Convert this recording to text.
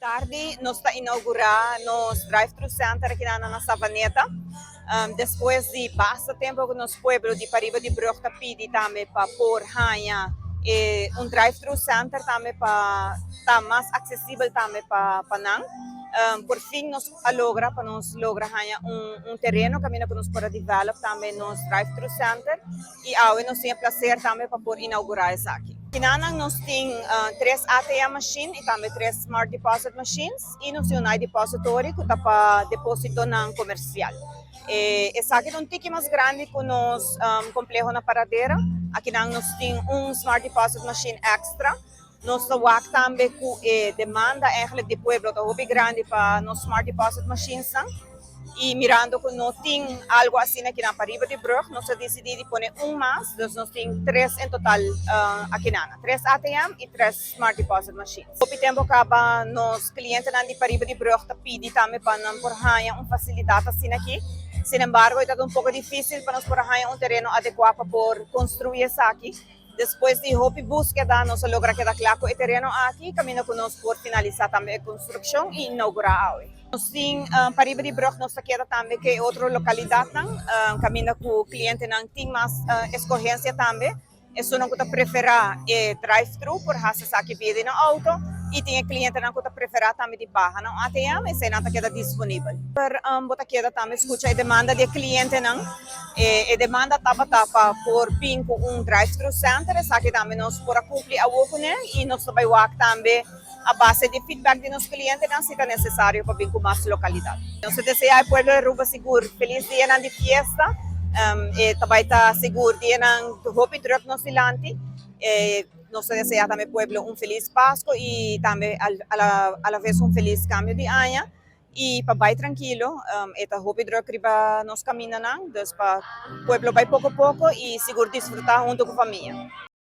Tardi nos ta inaugura nos drive-thru center aki na Savaneta. Despues di basta tempo cu nos pueblo di pariba di brug ta pidi tambe pa por haya un drive-thru center tambe pa ta mas accesibel tambe pa nan. Por fin nos a logra pa nos logra haya un tereno caminda cu nos por develop tambe nos drive-thru center y awe nos tin e placer tambe pa por inaugura esaki. Akinan nos tin tres ATM machine y tambe tres smart deposit machines y nos tin un depository cu ta pa depositonan comercial. Esaki ta un tiki mas grandi cu nos compleho na Paradera. Akinan nos tin un smart deposit machine extra. Nos ta wak tambe cu e demanda eigenlijk di pueblo ta hopi grandi pa nos smart deposit machines nan. Y mirando cu no tin algo asina aki na pariba di brug, nos a dicidi di pone un mas, dus nos tin tres en total akinan. Tres ATM y tres smart deposit machines. Hopi tempo caba nos clientenan di pariba di brug ta pidi tambe pa nan por haya un facilidad asina aki. Sin embargo, ta un poco dificil pa nos por haya un tereno adecua pa por construi esaki. Despues di hopi busqueda, nos a logra keda cla cu e tereno aki, caminda cu nos por finalisa tambe e construccion y inaugura awe. Nos tin pariba di brug, nos ta keda tambe cu otro localidadnan, caminda cu clientenan tin mas escogencia tambe. Esunnan cu ta prefera e drive-thru por haci esaki via di nan auto y tin e clientenan cu ta prefera tambe di baha na ATM, eseynan ta keda disponibel. Per bo ta keda tambe scucha e demanda di clientenan. E demanda tabata pa por bin cu un drive-thru center, esaki tambe nos por a cumpli awo cune y nos ta bay wak tambe a base di feedback di nos clientenan si ta necesario pa bin cu mas localidad. Nos ta desea e pueblo di Aruba sigur feliz dianan di fiesta, e tambe ta sigur dianan hopi druk nos dilanti. Nos ta desea tambe pueblo un feliz Pasco y tambe a la vez un feliz cambio di aña. Y pa bay trankilo, e ta hopi druk riba nos camindanan, dus pa pueblo bay poco poco y sigur disfruta hunto cu famia.